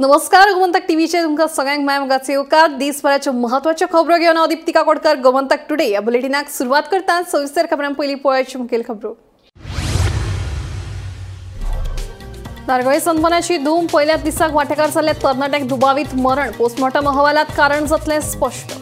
नमस्कार, गोमंतक टीव्हीचे तुमकां सगळ्यांक माय मोगाचो येवकार। दिसभराच्यो महत्वाच्यो खबरो घेवन हांव दीप्ती काकोडकर गोमंतक टुडे ह्या बुलेटिनाक सुरवात करता। सविस्तर खबरां पयलीं पळोवयाची मुखेल खबरो। नारगळे सनबनाची धूम, पयल्याच दिसाक वांटेकार जाल्ल्या तरणाट्याक दुबावीत मरण, पोस्टमॉर्टम अहवालात कारण जातलें स्पश्ट।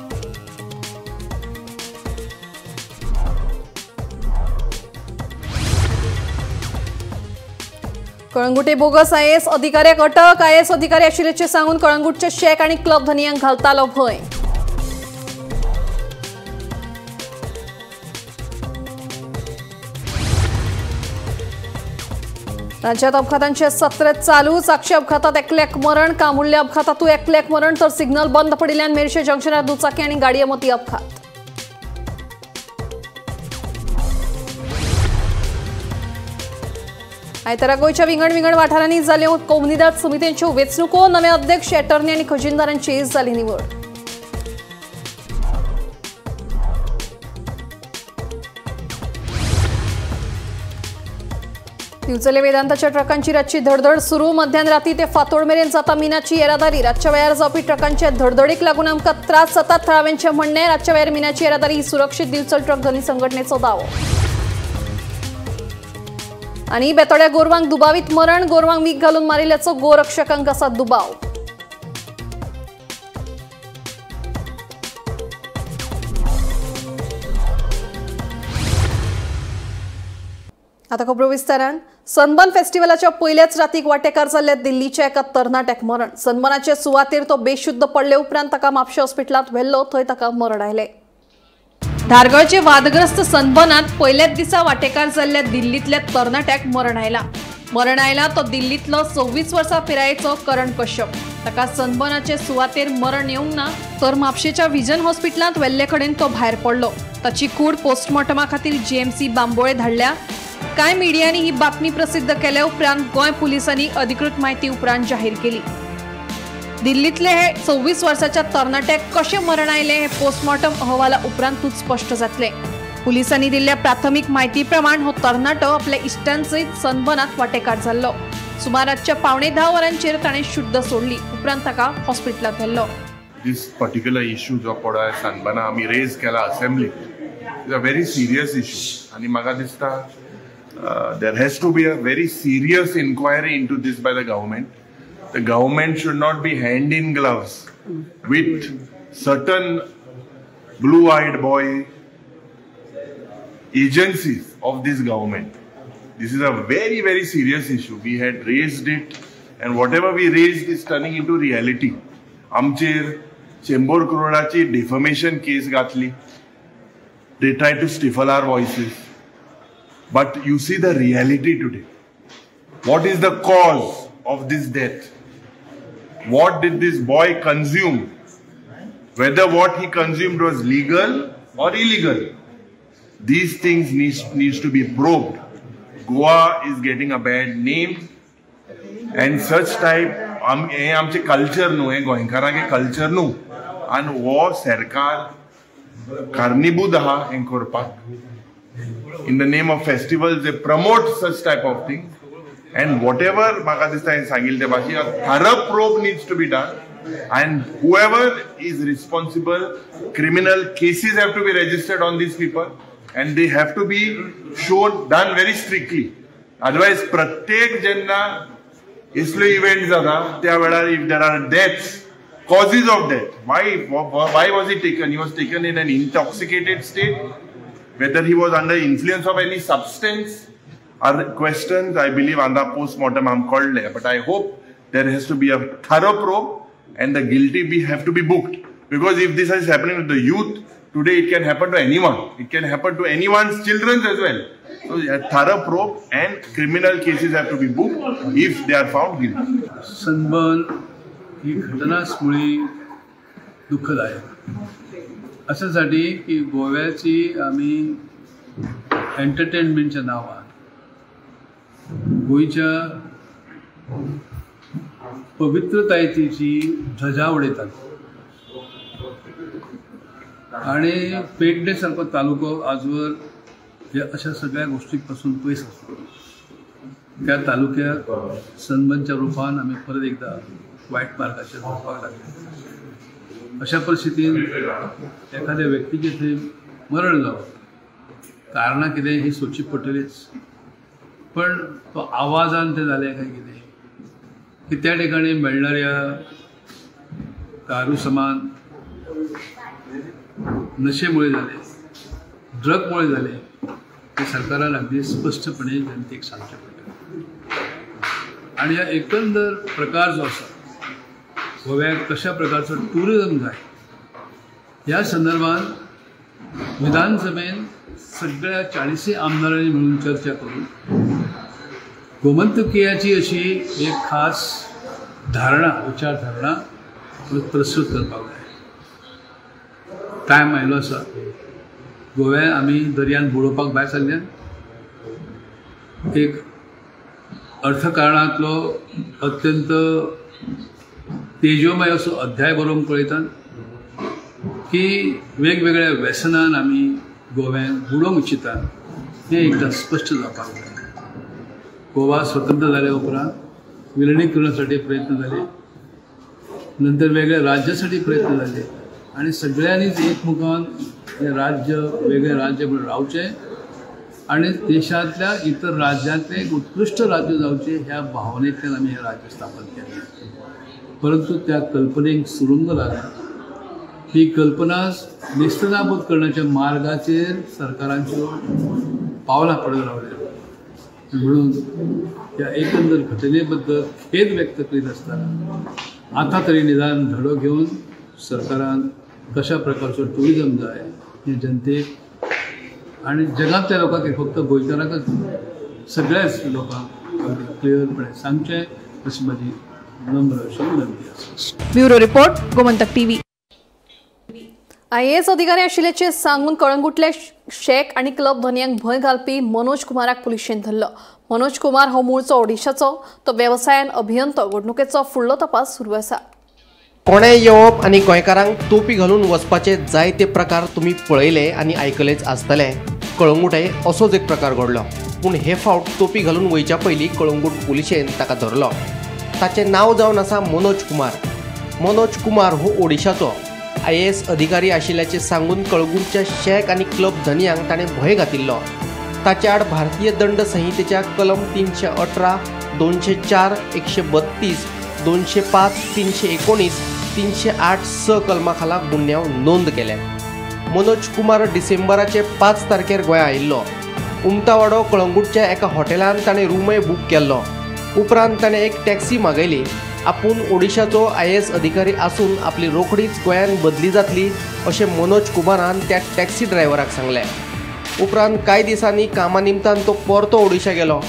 कळंगुटे बोगस आयएएस अधिकाऱ्याक अटक, आयएएस अधिकारी आशिल्ल्याचें सांगून कळंगूटचे शेक आनी क्लब धनयांक घालतालो भंय। राज्यात अपघातांचे सत्र चालू, साक्षी अपघातात एकल्याक मरण, कामुर्ले अपघातातूय एकल्याक मरण, तर सिग्नल बंद पडिल्ल्यान मेरशे जंक्शनार दुचाकी आनी गाडये मदीं अपघात। आयतारा गोंयच्या विंगड विंगड वाठारांनी जाल्यो कोमुनिदाद समित्यांच्यो वेंचणुको, नवे अध्यक्ष, एटर्नी आनी खजिनदारांची जाली निवड। दिवचले वेदांताच्या ट्रकांची रातची धडधड सुरू, मध्यान राती ते फातोड मेरेन जाता मिनाची येरादारी। रातच्या वेळार जावपी ट्रकांच्या धडधडीक लागून आमकां त्रास जातात, थळाव्यांचें म्हणणें। रातच्या वेळार मिनाची येरादारी ही सुरक्षीत, दिवचल ट्रक धनी संघटनेचो दावो। आनी बेतोड्या गोरवांक दुबावीत मरण, गोरवांक वीख घालून मारिल्ल्याचो गोरक्षकांक आसा दुबाव। आता खबरो विस्तारान। सनबर्न फेस्टिवलाच्या पयल्याच रातीक वांटेकार जाल्ल्या दिल्लीच्या एका तरणाट्याक मरण। सनबर्नाचे सुवातेर तो बेशुद्ध पडले उपरांत ताका म्हापशें हॉस्पिटलांत व्हेल्लो, थंय ताका मरण आयलें। धारगळचे वादग्रस्त सनबर्नात पयल्याच दिसा वांटेकार जाल्ल्या दिल्लींतल्या तरणाट्याक मरण आयला। मरण आयला तो दिल्लींतलो 26 वर्सां पिरायेचो करण कश्यप। ताका सनबर्नाचे सुवातेर मरण येवंक ना, तर म्हापशेच्या विजन हॉस्पिटलांत व्हेल्ले कडेन तो भायर पडलो। ताची कूड पोस्टमॉर्टमा खातीर जीएमसी बांबोळे धाडल्या। कांय मिडियांनी ही बातमी प्रसिद्ध केल्या उपरांत गोंय पुलिसांनी अधिकृत माहिती उपरांत जाहीर केली। दिल्लींतले हे 26 वर्साच्या तरणाट्याक कशें मरण आयलें हें पोस्टमॉर्टम अहवाला उपरांतूच स्पश्ट जातलें। पुलिसांनी दिल्ल्या प्राथमीक म्हायती प्रमाण हो तरणाटो आपल्या इश्टांसयत सनबर्नात वांटेकार जाल्लो। सुमार रातच्या 9:45 वरांचेर ताणें शुद्ध सोडली, उपरांत ताका हॉस्पिटलांत व्हेल्लो। दिस पर्टिक्युलर इश्यू जो पळय सनबर्ना आमी रेज केला असेंब्लीत, is a very serious issue आनी म्हाका दिसता there has to be a very serious inquiry into this by the government. The government should not be hand in gloves with certain blue-eyed boy agencies of this government. This is a very, very serious issue. We had raised it and whatever we raised is turning into reality. Amcher Chembur Kurodachi defamation case ghatli. They tried to stifle our voices. But you see the reality today. What is the cause of this death? What did this boy consume? Whether what he consumed was legal or illegal. These things needs to be probed. Goa is getting a bad name and such type हे आमचे culture न्हू, हे गोंयकारांचे culture न्हू आनी हो सरकार कारणीभूत आहा हें करपाक। In the name of festivals, they promote such type of things. And whatever म्हाका दिसता हें सांगिल्लें ते भाशेन, a thorough probe needs to be done. And whoever is responsible, criminal cases have to be registered on these people. And they have to be shown, done very strictly. Otherwise, प्रत्येक जेन्ना इसलो event जाता त्या वेळार if there are deaths, causes of death, why was he taken? He was taken in an intoxicated state. Whether he was under influence of any substance are questions I believe on the post-mortem I'm called there. But I hope there has to be a thorough probe and the guilty have to be booked. Because if this is happening to the youth, today it can happen to anyone. It can happen to anyone's children as well. So a thorough probe and criminal cases have to be booked if they are found guilty. Sunburn ही घटनाच मुळी दुःखदायक अशासाठी की गोव्याची आम्ही एंटरटेनमेंटच्या नावान गोंयच्या पवित्रतायेची ध्वजा उडयतात आणि पेडणे सारको तालुको आजवर ह्या अशा सगळ्या गोष्टींपासून पयस आसलो। त्या तालुक्यात सनबर्नच्या रूपान आमी परत एकदा वायट मार्गाचेर वचपाक लागले. अशा परिस्थितीन एखाद्या व्यक्तीचें थंय मरण जावप, कारणां कितें ही सोदची पडटलीच, पण तो आवाजान तें जालें काय कितें की त्या ठिकाणी मेळणाऱ्या दारू समान नशेमुळे झाले, ड्रगमुळे झाले, हे सरकारान अगदी स्पश्टपणे जनतेक सांगचें पडटलें. आनी ह्या एकंदर प्रकार जो आसा गोव्याक कशा प्रकारचो टुरिजम जाय ह्या संदर्भात विधानसभेन सगळ्या 40 आमदारांनी मिळून चर्चा करून गोमंतकीयाची अशी एक खास धारणा, विचारधारणा प्रस्तुत करपाक जाय. टायम आयलो आसा, गोव्या आमी दर्यान बुडोवपाक भायर सरल्यान एक अर्थकारणांतलो अत्यंत तेजोमय असो अध्याय बरोवंक पळयतात की वेगवेगळ्या व्यसनान आमी गोव्यान बुडोवंक इच्छितात हें एकदां स्पश्ट जावपाक जाय. गोवा स्वतंत्र जाल्या उपरांत विलिनीकरणासाठी प्रयत्न जाले, नंतर वेगळ्या राज्यासाठी प्रयत्न जाले आनी सगळ्यांनीच एकमुखान हें राज्य वेगळें राज्य म्हणून रावचें आनी देशांतल्या इतर राज्यांतलें एक उत्कृश्ट राज्य जावचें ह्या भावनेंतल्यान आमी हें राज्य स्थापन केलें. परंतु त्या कल्पनेक सुरुंग लागला. ही कल्पना नेस्तनाबूत करण्याच्या मार्गाचेर सरकारांच्यो पावलां पडत रावल्या. म्हणून ह्या एकंदर घटनेबद्दल खेद व्यक्त करीत आसतना आतां तरी निदान धडो घेवन सरकारान कशा प्रकारचो टुरिजम जाय हें जनतेक आनी जगांतल्या लोकांक, फक्त गोंयकारांकच सगळ्याच लोकांक अगदी क्लियरपणे सांगचें अशी म्हजी नम्र अशी विनंती आसा. Bureau report, Gomantak TV. IAS अधिकारी आशिल्ल्याचें सांगून कळंगूटल्या शेक आनी क्लब धनयांक भंय घालपी मनोज कुमाराक पुलिशेन धरलो. मनोज कुमार हो मूळचो ओडिशाचो, तो वेवसायान अभियंतो. घडणुकेचो फुडलो तपास सुरू आसा. कोणें येवप आनी गोंयकारांक तोपी घालून वचपाचे जायते प्रकार तुमी पळयले आनी आयकलेच आसतले. कळंगूटे असोच एक प्रकार घडलो, पूण हे फावट तोपी घालून वयच्या पयलीं कळंगूट पुलिशेन ताका धरलो. ताचें नांव जावन आसा मनोज कुमार. मनोज कुमार हो ओडिशाचो IAS अधिकारी आशिल्ल्याचें सांगून कळंगूटच्या शेक आनी क्लब धनयांक ताणें भंय घातिल्लो. ताचे आड भारतीय दंड संहितेच्या कलम 318, 204, 132, 205, 319, 308 स कलमा खाला गुन्यांव नोंद केले. मनोज कुमार डिसेंबराचे 5 तारखेर गोंया आयिल्लो. उमतावाडो कळंगूटच्या एका हॉटेलांत ताणें रूमय बूक केल्लो. उपरांत ताणें एक टॅक्सी मागयली. आपूण ओडिशाचो IAS अधिकारी आसून आपली रोखडीच गोंयांत बदली जातली अशें मनोज कुमारान त्या टॅक्सी ड्रायव्हराक सांगलें. उपरांत कांय दिसांनी कामा निमतान तो परतो ओडिशा गेलो.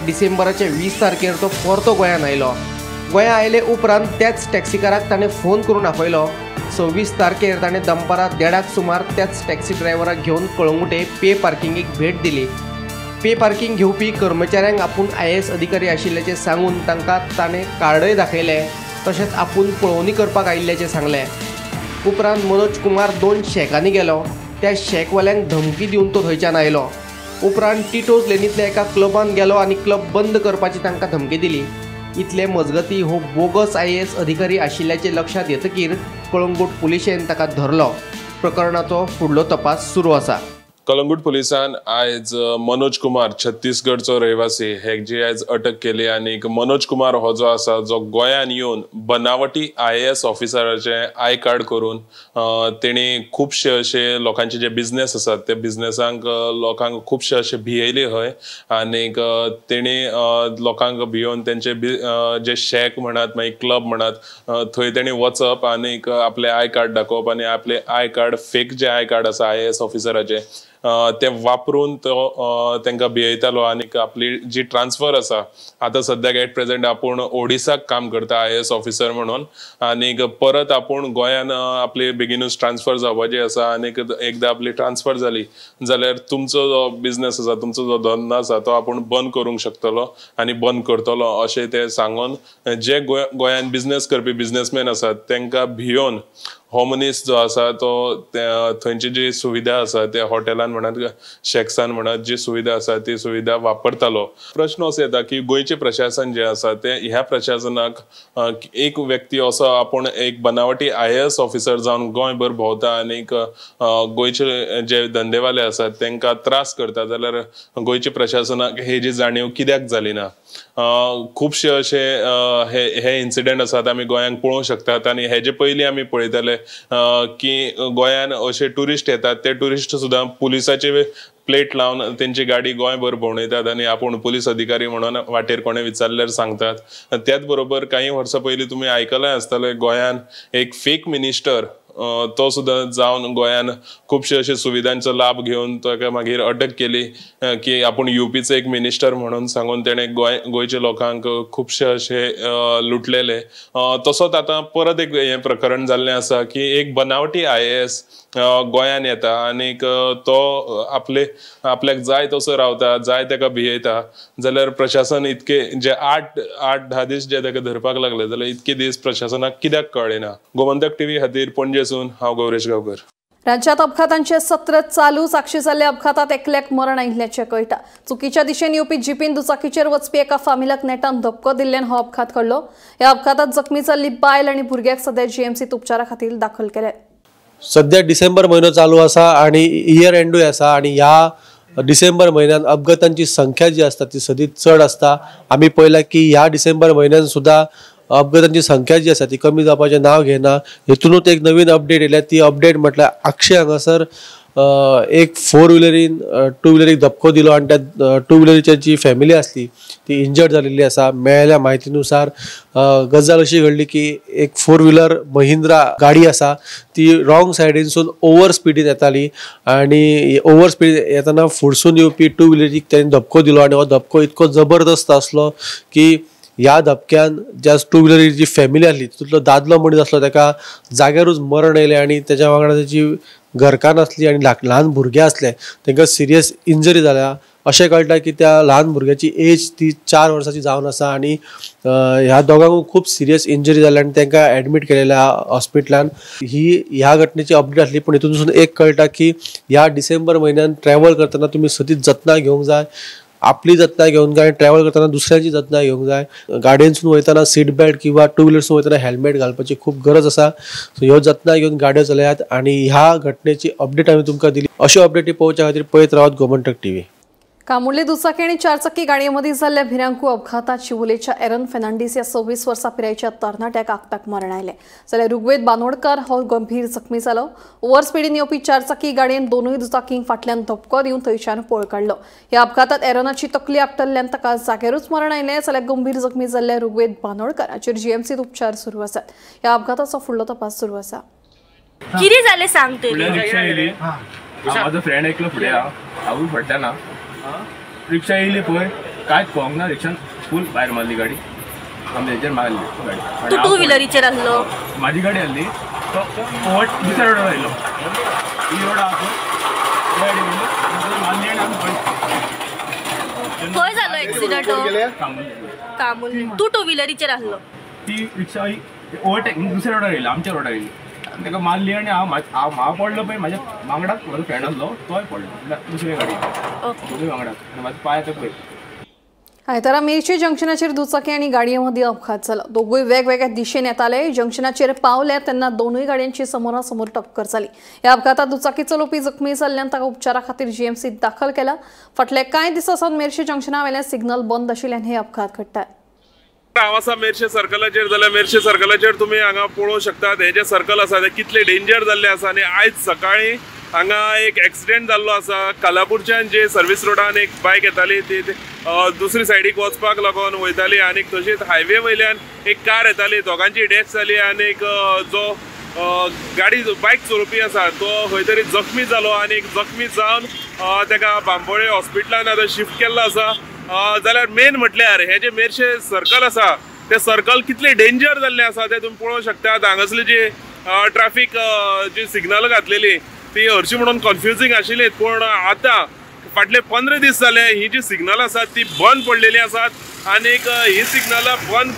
डिसेंबराचे 20 तारखेर तो परतो गोंयांत आयलो. गोंया आयले उपरांत त्याच टॅक्सीकाराक ताणें फोन करून आपयलो. 26 तारखेर ताणें दनपारां 1:30 सुमार त्याच टॅक्सी ड्रायव्हराक घेवन कळंगूटे पे पार्किंगेक भेट दिली. पे पार्किंग घेवपी कर्मचाऱ्यांक आपूण IAS अधिकारी आशिल्ल्याचें सांगून तांकां ताणें कार्डय दाखयलें, तशेंच आपूण पळोवणी करपाक आयिल्ल्याचें सांगलें. उपरांत मनोज कुमार 2 शेकांनी गेलो. त्या शेकवाल्यांक धमकी दिवन तो थंयच्यान आयलो. उपरांत टिटोज लेनींतल्या एका क्लबान गेलो आनी क्लब बंद करपाची तांकां धमकी दिली. इतले मजगती हो बोगस IAS अधिकारी आशिल्ल्याचें लक्षांत येतकीर कळंगूट पुलिशेन ताका धरलो. प्रकरणाचो फुडलो तपास सुरू आसा. कलंगूट पुलिसान आयज मनोज कुमार छत्तीसगडचो रहिवासी हेजी आयज अटक केली आनी मनोज कुमार हो जो आसा जो गोंयान येवन बनावटी IAS ऑफिसराचे I card करून तेणी खुबशे अशे लोकांचे जे बिजनेस आसात ते बिजनेसांक लोकांक खुबशे अशे भिययले हय आनी तेणी लोकांक भियोवन तेंचे जे शॅक म्हणात मागीर क्लब म्हणात थंय तेणी वचप आनी आपले I card दाखोवप आनी आपले I card fake J I card आसा IAS ऑफिसराचे ते वापरून तो तांकां भिययतालो आनी आपली जी ट्रान्सफर आसा आतां सद्याक एट प्रेझेंट आपूण ओडिसाक काम करता IAS officer म्हणून आनी परत आपूण गोंयान आपली बेगीनूच ट्रान्सफर जावपाची आसा आनी एकदां आपली ट्रान्सफर जाली जाल्यार तुमचो जो बिजनेस आसा तुमचो जो धंदो आसा तो आपूण बंद करूंक शकतलो आनी बंद करतलो अशें ते सांगून जे गोंयान बिजनेस करपी बिजनेसमॅन आसात तांकां भियोवन हो मनीस जो आसा तो थंयची जी सुविधा आसा त्या हॉटेलान म्हणत शॅक्सान म्हणत जी सुविधा आसा ती सुविधा वापरतालो. प्रश्न असो येता की गोंयचें प्रशासन जें आसा तें ह्या प्रशासनाक एक व्यक्ती असो आपूण एक बनावटी IAS officer जावन गोंयभर भोंवता आनीक गोंयचे जे धंदेवाले आसात तांकां त्रास करता जाल्यार गोंयच्या प्रशासनाक हेजी जाणीव कित्याक जाली ना? खुबशे अशे हे इन्सिडंट आसात आमी गोंयांक पळोवंक शकतात आनी हेजे पयलीं आमी पळयताले की गोंयान अशे ट्युरिस्ट येतात ते ट्युरिस्ट सुद्दां पुलिसाचे प्लेट लावन तेंची गाडी गोंयभर भोंवडयतात आनी आपूण पुलीस अधिकारी म्हणून वाटेर कोणें विचारल्यार सांगतात. त्याच बरोबर काही वर्सां पयलीं तुमी आयकलां आसतलें गोंयान एक फेक मिनिस्टर तो सुद्दां जावन गोंयान खुबशे अशे सुविधांचो लाभ घेवन ताका मागीर अटक केली की आपूण युपीचो एक मिनिस्टर म्हणून सांगून तेणें गोंयच्या लोकांक खुबशे अशे लुटलेले. तसोच आतां परत एक हें प्रकरण जाल्लें आसा की एक बनावटी IAS गोंयान येता आनीक तो आपल्याक जाय तसो रावता, जाय ताका भियेता. जाल्यार प्रशासन इतके जे 8-10 दीस जे ताका धरपाक लागले जाल्यार इतके दीस प्रशासनाक कित्याक कळ्ळें ना? गोमंतक टीव्ही खातीर पणजेसून हांव गौरेश गांवकर. राज्यात अपघातांचे सत्र चालू. साक्षी जाल्ल्या अपघातात एकल्याक मरण आयिल्ल्याचें कळटा. चुकीच्या दिशेन येवपी जिपीन दुचाकीचेर वचपी एका फामिलाक नेटान धपको दिल्ल्यान हो अपघात घडलो. ह्या अपघातात जखमी जाल्ली बायल आनी भुरग्याक सध्या जीएमसीत उपचारा खातीर दाखल केले. सध्या डिसेंबर म्हयनो चालू आसा आनी इयर एंडूय आसा आनी ह्या डिसेंबर म्हयन्यान अपघातांची संख्या जी आसता ती सदींच चड आसता. आमी पळयलां की ह्या डिसेंबर म्हयन्यान सुद्दां अपघातांची संख्या जी आसा ती कमी जावपाचें नांव घेना. हेतूनच एक नवीन अपडेट येयल्या. ती अपडेट म्हटल्यार आक्षे हांगासर एक फोर व्हिलरीन टू व्हिलरीक धपको दिलो आनी त्या टू व्हिलरीची जी फॅमिली आसली ती इंजर्ड जालेली आसा. मेळ्ळ्या म्हायतीनुसार गजाल अशी घडली की एक फोर व्हिलर महिंद्रा गाडी आसा ती रॉंग सायडीनसून ओवर स्पिडीन येताली आनी ओवर स्पिडीन येतना फुडसून येवपी टू व्हिलरीक ताणें धपको दिलो आनी हो धपको इतको जबरदस्त आसलो की ह्या धपक्यान ज्या टू व्हिलरीची जी फॅमिली आसली तितूंतलो दादलो मनीस आसलो ताका जाग्यारूच मरण येयलें आनी तेच्या वांगडा तेजी घरकान्न आसली आनी ल्हान भुरगे आसले तांकां सिरियस इंजरी जाल्या. अशें कळटा की त्या ल्हान भुरग्याची एज ती 4 वर्सांची जावन आसा आनी ह्या दोगांकूय खूब सिरियस इंजरी जाल्या आनी तांकां एडमीट केलेल्या हॉस्पिटलान. ही ह्या घटनेची अपडेट आसली. पूण हितूनसून एक कळटा की ह्या डिसेंबर म्हयन्यान ट्रॅवल करतना तुमी सदींच जतनाय घेवंक जाय. आपली जतनाय घेवंक जाय, ट्रॅवल करतना दुसऱ्यांची जतनाय घेवंक जाय. गाडयेनसून वयतना सीट बेल्ट किंवा टू व्हिलरसून वयतना हेल्मेट घालपाची खूब गरज आसा. सो ह्यो जतनाय घेवन गाडयो चलयात आनी ह्या घटनेची अपडेट आमी तुमकां दिली. अश्यो अपडेटी पळोवच्या खातीर पळयत रावात गोमंतक टीव्ही. कामुर्ले दुचाकी आणि चारचाकी गाडयेमध्ये झालेल्या भिरांकूळ अपघातात शिवोलेच्या एरन फेर्नांडीस या 26 वर्सां पिरायेच्या तरणाट्याक आकताक मरण आयलें. जाल्यार ऋग्वेद बानोडकर हो गंभीर जखमी जालो. ओव्हर स्पिडीन येवपी चारचाकी गाडयेन दोनूय दुचाकींक फाटल्यान धपको दिवन थंयच्यान पळ काडलो. ह्या अपघातात एरनाची तकली आपटल्ल्यान ताका जाग्यारूच मरण आयलें. जाल्यार गंभीर जखमी जाल्ल्या ऋग्वेद बानोडकर हाचेर जीएमसीत उपचार सुरू आसात. ह्या अपघाताचो फुडलो तपास सुरू आसा. कितें जालें सांग तरी. म्हजो फ्रेंड एकलो फुडें हांवूय फाटल्यान आहा. रिक्षा येयली पळय कांयच पळोवंक ना, रिक्षान फूल भायर मारली गाडी, आमच्या हेजेर मारली गाडी. तूं टू व्हिलरीचेर आसलो? म्हाजी गाडी आसली, तो ओवर दुसऱ्या रोडार आयलो, ही रोड आहा पळय गाडी मारली आनी आमी खंय जालो एक्सिडंट? कामुर्ले. तूं टू व्हिलरीचेर आसलो? ती रिक्षा ओवरटेक दुसऱ्या रोडार येयली, आमच्या रोडार येयली, ताका मारली आनी हांव हांव पडलो पळय, म्हाज्या वांगडाच म्हजो फ्रेंड आसलो तोय पडलो दुसऱ्या गाडी दोगूय वांगडाच आनी म्हाजो पांय आतां पळय. आयतारा मिरची जंक्शनाचेर दुचाकी आनी गाडये मदीं अपघात जालो. दोगूय वेगवेगळ्या दिशेन येताले. जंक्शनाचेर पावले तेन्ना दोनूय गाडयांची समोरासमोर टक्कर जाली. ह्या अपघातात दुचाकी चलोवपी जखमी जाल्ल्यान ताका उपचारा खातीर जीएमसीत दाखल केला. फाटले कांय दिसां सावन मिरची जंक्शना वयल्यान सिग्नल बंद आशिल्ल्यान हे अपघात घडटात. हांव आसा मेरशे सर्कलाचेर, जाल्यार मेरशे सर्कलाचेर तुमी हांगा पळोवंक शकतात हे जे सर्कल आसा ते कितले डेंजर जाल्ले आसा. आनी आयज सकाळीं हांगा एक एक्सिडेंट जाल्लो आसा. कालापूरच्यान जे सर्वीस रोडान एक बायक येताली ती दुसरी सायडीक वचपाक लागून वयताली आनी तशीच हायवे वयल्यान एक कार येताली, दोगांची डॅश जाली आनी जो गाडी बायक चलोवपी आसा तो खंय तरी जखमी जालो आनी जखमी जावन ताका बांबोळे हॉस्पिटलान आतां शिफ्ट केल्लो आसा. जाल्यार मेन म्हटल्यार हे जे मेरशे सर्कल आसा ते सर्कल कितले डेंजर जाल्ले आसा ते तुमी पळोवंक शकतात. हांगासरली जी ट्राफीक जी सिग्नल घातलेली ती हरशीं म्हणून कन्फ्युजींग आशिल्ली, पूण आतां फाटले 15 दीस जाले ही जी सिग्नल आसात ती बंद पडलेली आसात आनीक ही सिग्नलां बंद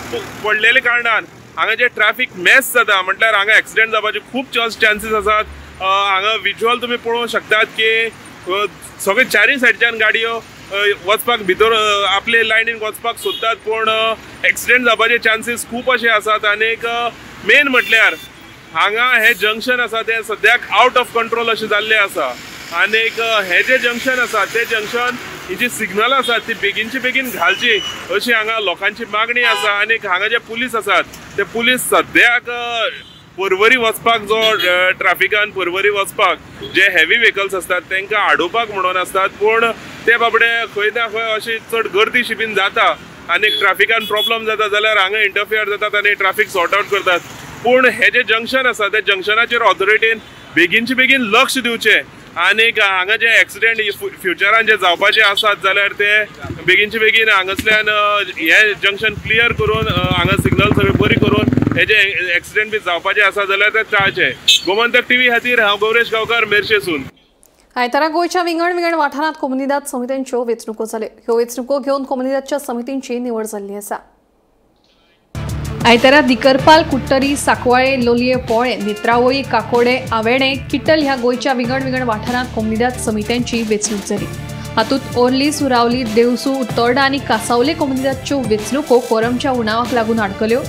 पडलेले कारणान हांगा जे ट्रॅफिक मेस जाता म्हटल्यार हांगा एक्सिडेंट जावपाचे खूब चान्सीस आसात. हांगा विज्युअल तुमी पळोवंक शकतात की सगळे चारूय सायडच्यान गाडयो वचपाक भितर आपले लायनीन वचपाक सोदतात, पूण एक्सिडेंट जावपाचे चान्सीस खूब अशे आसात. आनीक मेन म्हटल्यार हांगा हे जंक्शन आसा तें सद्याक आवट ऑफ कंट्रोल अशें जाल्लें आसा. आनीक हे जे जंक्शन आसा ते जंक्शन ही जी सिग्नल आसात ती बेगीनचे बेगीन घालची अशी हांगा लोकांची मागणी आसा. आनीक हांगा जे पुलीस आसात ते पुलीस सद्याक पर्वरी वचपाक जो ट्राफिकान पर्वरी वचपाक जे हेवी व्हेकल्स आसतात तांकां आडोवपाक म्हणून आसतात, पूण ते बाबडे खंय ना खंय अशी चड गर्दी बीन जाता आनी ट्राफिकान प्रॉब्लम जाता जाल्यार हांगा इंटरफियर जातात आनी ट्राफीक सॉर्ट आवट करतात. पूण हे जे जंक्शन आसा त्या जंक्शनाचेर ऑथॉरिटीन बेगीनचे बेगीन लक्ष दिवचें आनीक हांगा जे एक्सिडेंट फ्युचरान जे जावपाचे आसात जाल्यार ते बेगीनचे बेगीन हांगासल्यान हे जंक्शन क्लियर करून हांगा सिग्नल सगळे बरी करून हे जे एक्सिडेंट बी जावपाचे आसा जाल्यार ते टाळचे. गोमंतक टीव्ही खातीर हांव गौरेश गांवकार, मेरशेसून. आयतारा गोंयच्या विंगड विंगड वाठारांत कोमुनिदाद समित्यांच्यो वेंचणुको जाल्यो. ह्यो वेंचणुको घेवन कोमुनिदादच्या समितींची निवड जाल्ली आसा. आयतारा दिकरपाल, कुट्टरी, साकवाळे, लोलये, पोळे, नेत्रावळी, काकोडे, आवेणे, किटल ह्या गोंयच्या विंगड विंगड वाठारांत कोमुनिदाद समित्यांची वेंचणूक जाली. हातूंत ओर्ली, सुरावली, देवसू, उत्तोर्डा आनी कासावले कोमुनिदादच्यो वेंचणुको कोरमच्या उणावाक लागून आडकल्यो.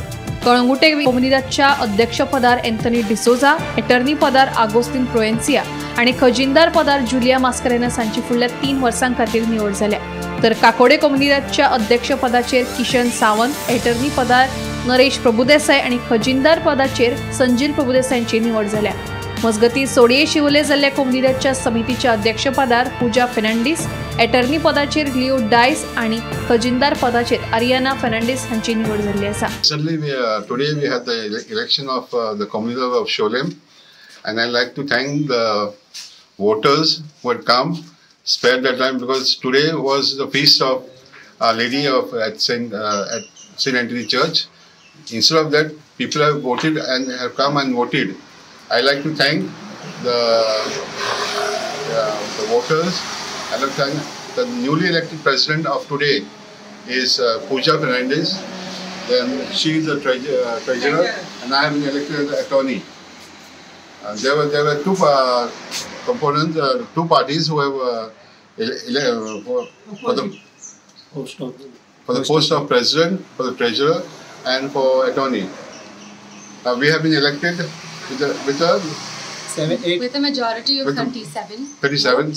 कळंगुटे कोमुनिदादच्या अध्यक्षपदार एंथनी डिसोजा, एटर्नी पदार आगोस्तीन प्रोएन्सिया आनी खजिनदार पदार जुलिया मास्करेनस हांची फुडल्या 3 वर्सां खातीर निवड जाल्या. तर काकोडे कोमुनिदादच्या अध्यक्षपदाचेर किशन सावंत, एटर्नी पदार नरेश प्रभुदेसाय आनी खजिनदार पदाचेर संजील प्रभुदेसायांची निवड जाल्या. मजगती सोडये शिवोले जाल्ल्या कोमुनिदादच्या समितीच्या अध्यक्षपदार पूजा फेर्नांडीस, एटर्नी पदाचेर लिओ डायस आनी खजिनदार पदाचेर आरियाना फेर्नांडीस हांची निवड जाल्ली आसा. Recently, today we had the election of the Comunidad of Sholem, and I'd like to thank the voters who had come, spared their time, because today was the feast of Our Lady of at Saint Anthony Church. Instead of that, people have voted and have come and voted. I like to thank the voters. I like to thank the newly elected president of today is Pooja Fernandez. Then she is the treasurer, and I have been elected as attorney. There were two components, two parties who have for the post of president, for the treasurer, and for attorney. We have been elected with a majority of 37. 37.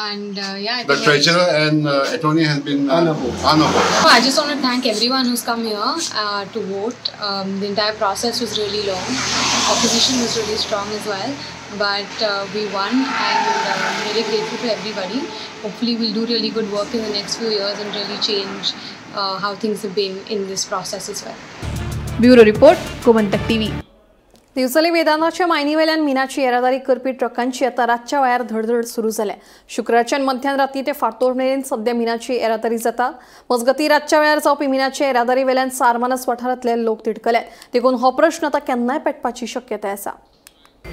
And yeah, I the treasurer and attorney has been unopposed. I just want to thank everyone who's come here to vote. The entire process was really long. Opposition was really strong as well, but we won, and I'm really grateful to everybody. Hopefully, we'll do really good work in the next few years and really change how things have been in this process as well. Bureau Report, Gomantak TV. दिवचले वेदांताच्या मायनीवेल्यान मिनाची येरादारी करपी ट्रकांची आता रातच्या वेळार धडधड सुरू जाल्या. शुक्रारच्यान मध्यान राती ते फांतोड मेरेन सध्या मिनाची येरादारी जाता. मजगती रातच्या वेळार जावपी मिनाच्या येरादारी वेल्यान सारमानस वाठारांतले लोक तिडकल्यात. देखून हो प्रश्न आतां केन्नाय पेटपाची शक्यताय आसा.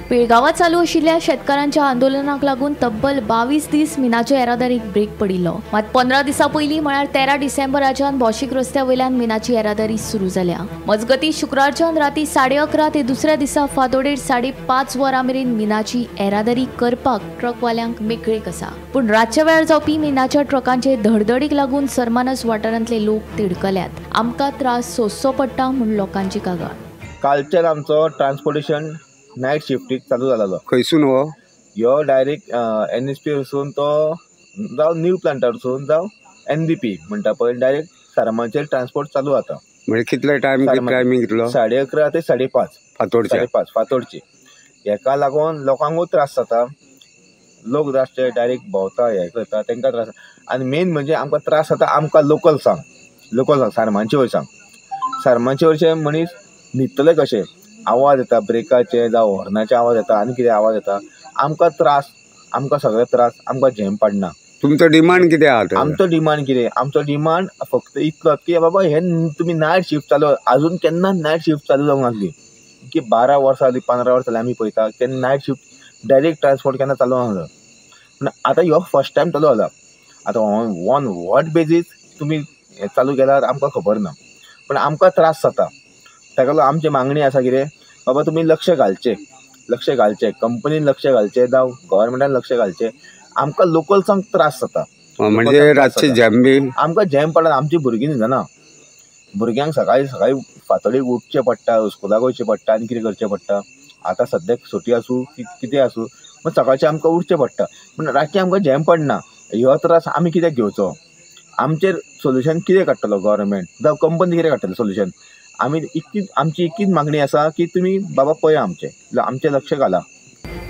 पिळगांवांत चालू आशिल्ल्या शेतकारांच्या आंदोलनाक लागून तब्बल 22 दीस मिनाच्या येरादारीक ब्रेक पडिल्लो. मात 15 दिसां पयलीं म्हळ्यार 13 डिसेंबराच्यान भौशीक रस्त्या वयल्यान मिनाची येरादारी सुरू जाल्या. मजगती शुक्रारच्यान राती 11:30 ते दुसऱ्या दिसा फांतोडेर 5:30 वरां मेरेन मिनाची येरादारी करपाक ट्रकवाल्यांक मेकळीक आसा. पूण रातच्या वेळार जावपी मिनाच्या ट्रकांचे धडधडीक लागून सरमानस वाठारांतले लोक तिडकल्यात. आमकां त्रास सोंसचो पडटा म्हूण लोकांची कागाळ. कालच्यान आमचो ट्रान्सपोर्टेशन नायट शिफ्टीक चालू जालेलो. खंयसून हो? ह्यो डायरेक्ट एन एस पी वचून तो जावं न्यू प्लांटार वचून जावं एन बी पी म्हणटा पळय, डायरेक्ट सारमाचेर ट्रान्सपोर्ट चालू जाता. म्हणजे कितले टायम? टायमींग कितलो? 11:30 ते 5:30. फांतोडचे? 5:30 फांतोडची. हेका लागून लोकांकूय त्रास जाता. लोक रातचे डायरेक्ट भोंवता, हें करता, तांकां त्रास. आनी मेन म्हणजे आमकां त्रास जाता आमकां लोकल सांग, सारमानचे वयर सांग, सारमानचे वयरचे मनीस न्हिदतले कशे? आवाज येता ब्रेकाचे जावं हॉर्नाचे आवाज येता आनी कितें आवाज येता. आमकां त्रास, आमकां सगळे त्रास, आमकां झेम पडना. तुमचो डिमांड कितें आहा? आमचो डिमांड कितें? आमचो डिमांड फक्त इतलोच की बाबा हे तुमी नायट शिफ्ट चालू, आजून केन्ना नायट शिफ्ट चालू जावंक नासली की 12 वर्सां जालीं, 15 वर्सां जालीं आमी पळयता केन्ना नायट शिफ्ट डायरेक्ट ट्रान्सपोर्ट केन्ना चालू नासलो. पूण आतां ह्यो फर्स्ट टायम चालू जाला. आतां ऑन what basis तुमी हें चालू केल्यार आमकां खबर ना, पूण आमकां त्रास जाता. ताका लागून आमची मागणी आसा कितें बाबा तुमी लक्ष घालचें, लक्ष घालचें, कंपनीन लक्ष घालचें जावं गव्हर्मेंटान लक्ष घालचें. आमकां लोकल्सांक त्रास जाता, म्हणजे रातचे जॅम बी आमकां जॅम पडटा. आमची भुरगीं न्हिदना, भुरग्यांक सकाळीं सकाळीं फांतोडेक उठचें पडटा, स्कुलाक वयचें पडटा आनी कितें करचें पडटा. आतां सद्याक सुटी आसूं कितें आसूं, पूण सकाळचें आमकां उठचें पडटा, पूण रातचें आमकां जॅम पडना. ह्यो त्रास आमी कित्याक घेवचो? आमचेर सोल्युशन कितें काडटलो गव्हर्मेंट जावं कंपनी कितें काडटली सोल्युशन? आमी इतकी आमची इतकीच मागणी आसा की तुमी बाबा पळया, आमचें आमचें लक्ष घाला.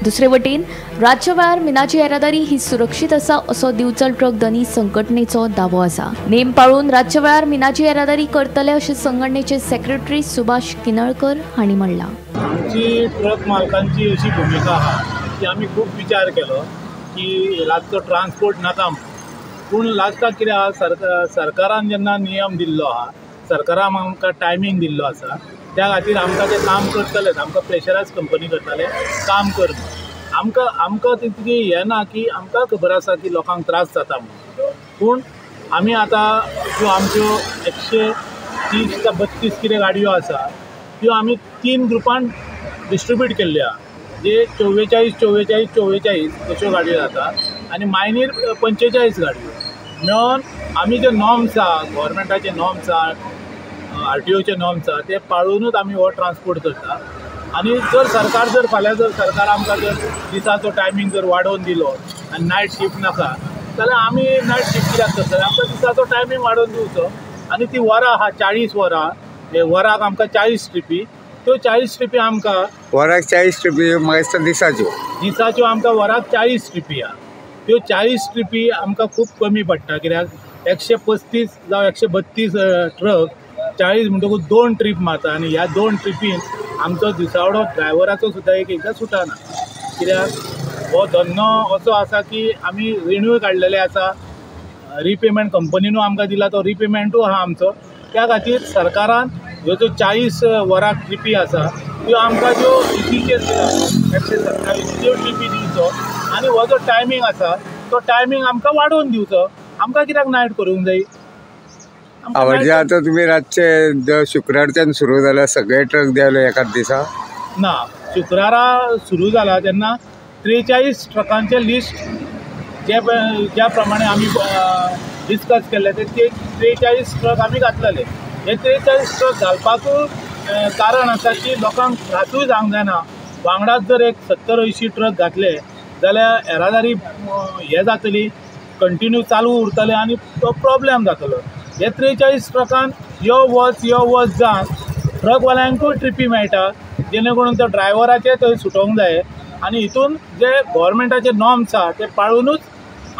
दुसरे वटेन रातच्या वेळार मिनाची येरादारी ही सुरक्षीत आसा असो दिवचल ट्रक धनी संघटनेचो दावो आसा. नेम पाळून रातच्या वेळार मिनाची येरादारी करतले अशें संघटनेचे सेक्रेटरी सुभाष किनळकर हांणी म्हणलां. आमची ट्रक मालकांची अशी भुमिका आसा की आमी खूब विचार केलो की रातचो ट्रान्सपोर्ट नाका, पूण लास्टाक कितें आसा, सरकारान जेन्ना नियम दिल्लो आसा, सरकारान आमकां टायमींग दिल्लो आसा, त्या खातीर आमकां तें काम करतलेच. आमकां प्रेशरायज कंपनी करताले काम कर. आमकां आमकां तितकी हें ना की आमकां खबर आसा की लोकांक त्रास जाता म्हणून, पूण आमी आतां ज्यो आमच्यो 130 ते 32 कितें गाडयो आसा त्यो आमी 3 ग्रुपान डिस्ट्रिब्यूट केल्ल्यो आसा, जे 44 44 44 अश्यो गाडयो जाता आनी मायनीर 45 गाडयो मेळोन आमी जे नॉर्म्स आसा, गव्हर्मेंटाचे नॉर्म्स आसा, आरटीओचे नॉर्म्स आसा, ते पाळुनूच आमी हो ट्रान्सपोर्ट करता. आनी जर सरकार जर फाल्यां जर सरकार आमकां जर दिसाचो टायमींग जर वाडोवन दिलो आनी नायट शिफ्ट नाका जाल्यार आमी नायट शिफ्ट कित्याक करतले? आमकां दिसाचो टायमींग वाडोवन दिवचो. आनी ती वरां आसा 40 वरां, वराक आमकां 40 ट्रिपी, त्यो 40 ट्रिपी आमकां वराक 40 ट्रिपी म्हाका दिसता दिसाच्यो, दिसाच्यो आमकां वराक 40 ट्रिपी आसा. त्यो 40 ट्रिपी आमकां खूब कमी पडटा, कित्याक 135 जावं 132 ट्रक 40 म्हणटकूच 2 ट्रीप मारता आनी ह्या 2 ट्रिपीन आमचो दिसावडो ड्रायव्हराचो सुद्दां एक एकदां सुटना, कित्याक हो धंदो असो आसा की आमी रिणूय काडलेले आसा, रिपेमेंट कंपनीनूय आमकां दिला तो रिपेमेंटूय आसा आमचो. त्या खातीर सरकारान ह्यो ज्यो 40 वरां ट्रिपी आसा त्यो आमकां ज्यो इसीचेर दिला 127 त्यो ट्रिपी दिवचो आनी हो जो टायमींग आसा तो टायमींग आमकां वाडोवन दिवचो. आमकां कित्याक नायट करूंक जाय? म्हणजे आतां तुमी रातचे शुक्रारच्यान सुरू जाल्या सगळे ट्रक देंवले एकाच दिसा? ना, शुक्रारा सुरू जाला तेन्ना 43 ट्रकांचें लिस्ट जे ज्या प्रमाणे आमी डिस्कस केल्ले ते 43 ट्रक आमी घातलेले. हे 43 ट्रक घालपाकूय कारण आसा की लोकांक त्रासूय जावंक जायना. वांगडाच जर एक 70-80 ट्रक घातले जाल्यार येरादारी हें जातली, कंटिन्यू चालू उरतले आनी तो प्रोब्लेम जातलो. हे 43 ट्रकान यो वच यो वच जावन ट्रकवाल्यांकूय ट्रिपी मेळटा, जेणे करून त्या ड्रायव्हराचे थंय सुटोवंक जाय. आनी हितून जे गव्हर्मेंटाचे नॉर्म्स आसा ते पाळुनूच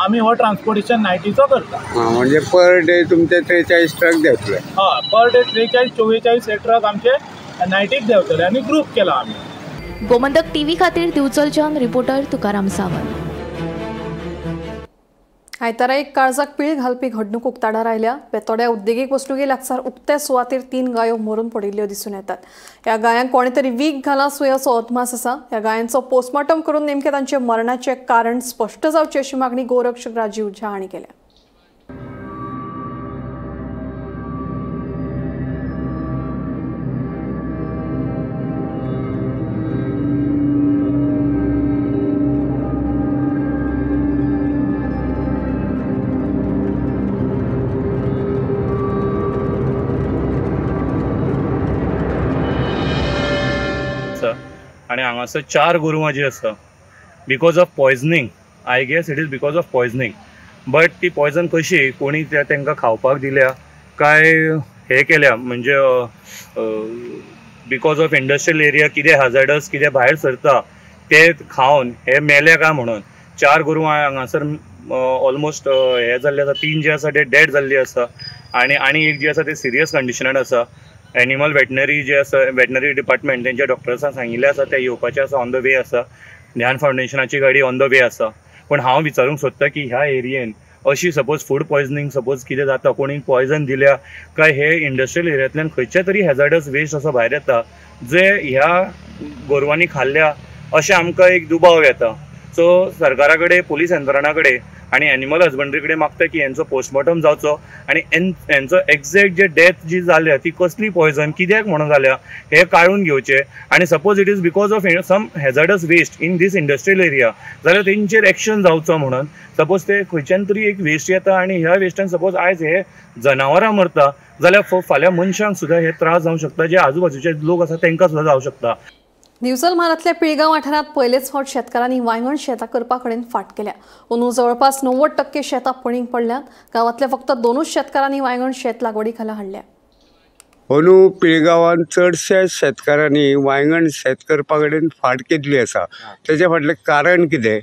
आमी हो ट्रान्सपोर्टेशन नायटीचो करता. म्हणजे पर डे तुमचे 43 ट्रक देंवतले? हय, पर डे 43 44 हे ट्रक आमचे नायटीक देंवतले आनी ग्रूप केला आमी. गोमंतक टीव्ही खातीर दिवचलच्यान रिपोर्टर तुकाराम सावंत. आयतारा एक काळजाक पीळ घालपी घडणूक उक्ताडार आयल्या. बेतोड्या उद्देगीक वसणुके लागसार उक्त्या सुवातेर 3 गायो मरून पडिल्ल्यो दिसून येतात. ह्या गायांक कोणे तरी वीख घालां सुय असो अदमास आसा. ह्या गायांचो पोस्टमॉर्टम करून नेमकें तांचे मरणाचें कारण स्पश्ट जावचें अशी मागणी गोरक्षक राजीव झा हांणी केल्या. आनी हांगासर 4 गोरवां जी आसा because of poisoning, I guess it is because of poisoning, but ती पॉयजन कशी कोणी तांकां खावपाक दिल्या काय हे केल्या, म्हणजे because of industrial area कितें हजार्डस कितें भायर सरता ते खावन हे मेले काय म्हणून 4 गोरवां हांगासर ऑलमोस्ट हे जाल्ले आसा. 3 जे आसा ते डेड जाल्ली आसा आनी आनी एक जी आसा ते सिरियस कंडिशनान आसा. एनिमल वेटनरी जे आसा, वेटनरी डिपार्टमेंट तेंच्या डॉक्टर्सान सांगिल्लें आसा ते येवपाचे आसा, ऑन the वे आसा. ज्ञान फावंडेशनाची गाडी ऑन the वे आसा. पूण हांव विचारूंक सोदता की ह्या एरियेन अशी सपोज फूड पॉयजनींग सपोज कितें जाता, कोणी पॉयजन दिल्या काय हे इंडस्ट्रियल एरियांतल्यान खंयच्या तरी हॅजार्डस वेस्ट असो भायर येता जे ह्या गोरवांनी खाल्ल्या अशें आमकां एक दुबाव येता. सो सरकारा कडेन, पुलीस यंत्रणा कडेन आनी एनिमल हजबंड्री कडेन मागता की हेंचो पोस्टमॉर्टम जावचो आनी हेंचो एग्जॅक्ट जे डेथ जी जाल्या ती कसली पॉयझन कित्याक म्हणून जाल्या हे काडून घेवचें आनी suppose it is because of some hazardous waste in this industrial area जाल्यार तेंचेर एक्शन जावचो म्हणून. सपोज ते खंयच्यान तरी एक वेस्ट येता आनी ह्या वेस्टान सपोज आयज हे जनावरां मरता जाल्यार फाल्यां मनशांक सुद्दां हे त्रास जावंक शकता, जे आजूबाजूचे लोक आसा तांकां सुद्दां जावंक शकता. दिवचल म्हालांतल्या पिळगांव वाठारांत पयलेच फावट शेतकारांनी वांयगण शेतां करपा कडेन फाट केल्या. अंदू जवळपास 90% शेतां पडींग पडल्यांत. गांवांतल्या फक्त 2 शेतकारांनी वांयगण शेत लागवडी खाला हाडल्या. अंदू पिळगांवान चडशा शेतकारांनी वांयगण शेत करपा कडेन फाट केल्ली आसा. तेच्या फाटलें कारण कितें?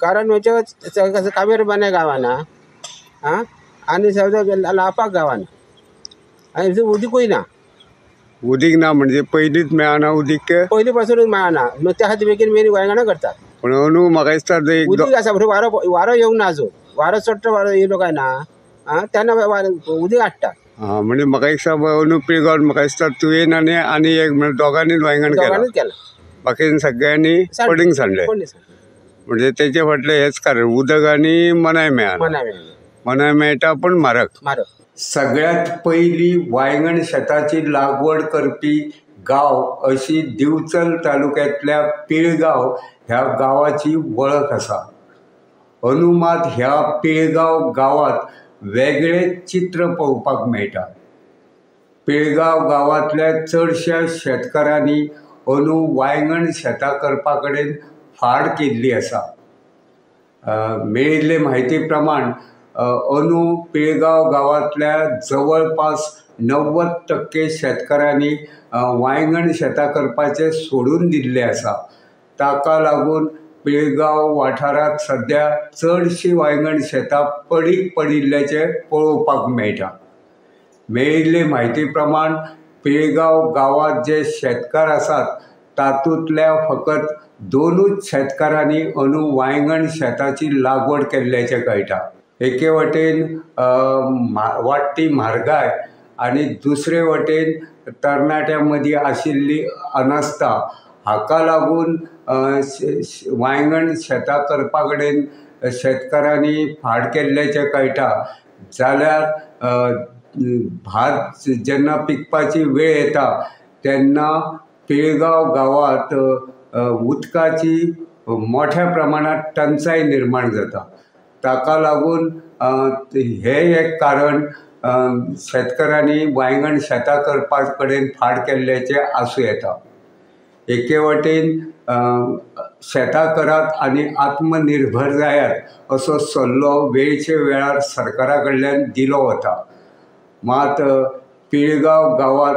कारण म्हणजे कामेर बांय गांवाना आं आनी लावपाक गांवाना आनी उदीकूय ना. उदीक ना म्हणजे पयलींच मेळना उदीक? पयलीं पासूनच मेळना, त्या खातीर बेगीन बेगीन वांयगणां करतात. पूण अंदू म्हाका दिसता उदीक आसा, वारो वारो येवंक ना अजून, वारो चडटो वारो येयलो काय ना आं तेन्ना उदीक हाडटा. आं म्हणजे म्हाका दिसता अंदू पिळगांव म्हाका दिसता तुवें आनी आनी एक म्हणजे दोगांनीच वांयगण केलां, बाकी सगळ्यांनी पडींग सांडलें. म्हणजे तेचे फाटलें हेंच कारण, उदक आनी मनाय मेळना. मनाय मेळटा पूण म्हारग. सगळ्यात पयली वांयगण शेताची लागवड करपी गांव अशी दिवचल तालुक्यांतल्या पिळगांव ह्या गांवाची वळख आसा. अंदू मात ह्या पिळगांव गांवांत वेगळें चित्र पळोवपाक मेळटा. पिळगांव गांवांतल्या चडश्या शेतकारांनी अंदू वांयगण शेतां करपा कडेन फाट केल्ली आसा. मेळिल्ले म्हायती प्रमाण अंदू पिळगांव गांवांतल्या जवळपास 90% शेतकारांनी वांयगण शेतां करपाचें सोडून दिल्लें आसा. ताका लागून पिळगांव वाठारांत सद्या चडशीं वांयगण शेतां पडीक पडिल्ल्याचें पळोवपाक मेळटा. मेळिल्ले म्हायती प्रमाण पिळगांव गांवांत जे शेतकार आसात तातूंतल्या फकत 2 शेतकारांनी अंदू वांयगण शेताची लागवड केल्ल्याचें कळटा. एके वटेन वाडटी म्हारगाय आनी दुसरे वटेन तरणाट्यां मदीं आशिल्ली अनास्था हाका लागून वांयगण शेतां करपा कडेन शेतकारांनी फाट केल्ल्याचें कळटा. जाल्यार भात जेन्ना पिकपाची वेळ येता तेन्ना पिळगांव गांवांत उदकाची मोठ्या प्रमाणांत टंचाय निर्माण जाता. ताका लागून हें एक कारण शेतकारांनी वांयगण शेतां करपा कडेन फाट केल्ल्याचें आसूं येता. एके वटेन शेतां करात आनी आत्मनिर्भर जायात असो सल्लो वेळचे वेळार सरकारा कडल्यान दिलो वता. मात पिळगांव गांवांत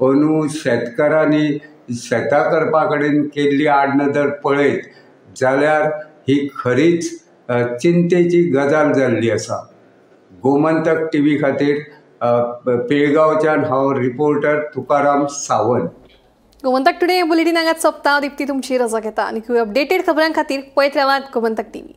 अंदू शेतकारांनी शेतां करपा कडेन केल्ली आडनदर पळयत जाल्यार ही खरीच चिंतेची गजाल जाल्ली आसा. गोमंतक टीव्ही खातीर पिळगांवच्यान हांव reporter Tukaram Sawant. Gomantak today bulletin हांगाच सोंपता. दीप्ती तुमची रजा घेता आनी अपडेटेड खबरां खातीर पळयत रावात गोमंतक टीव्ही.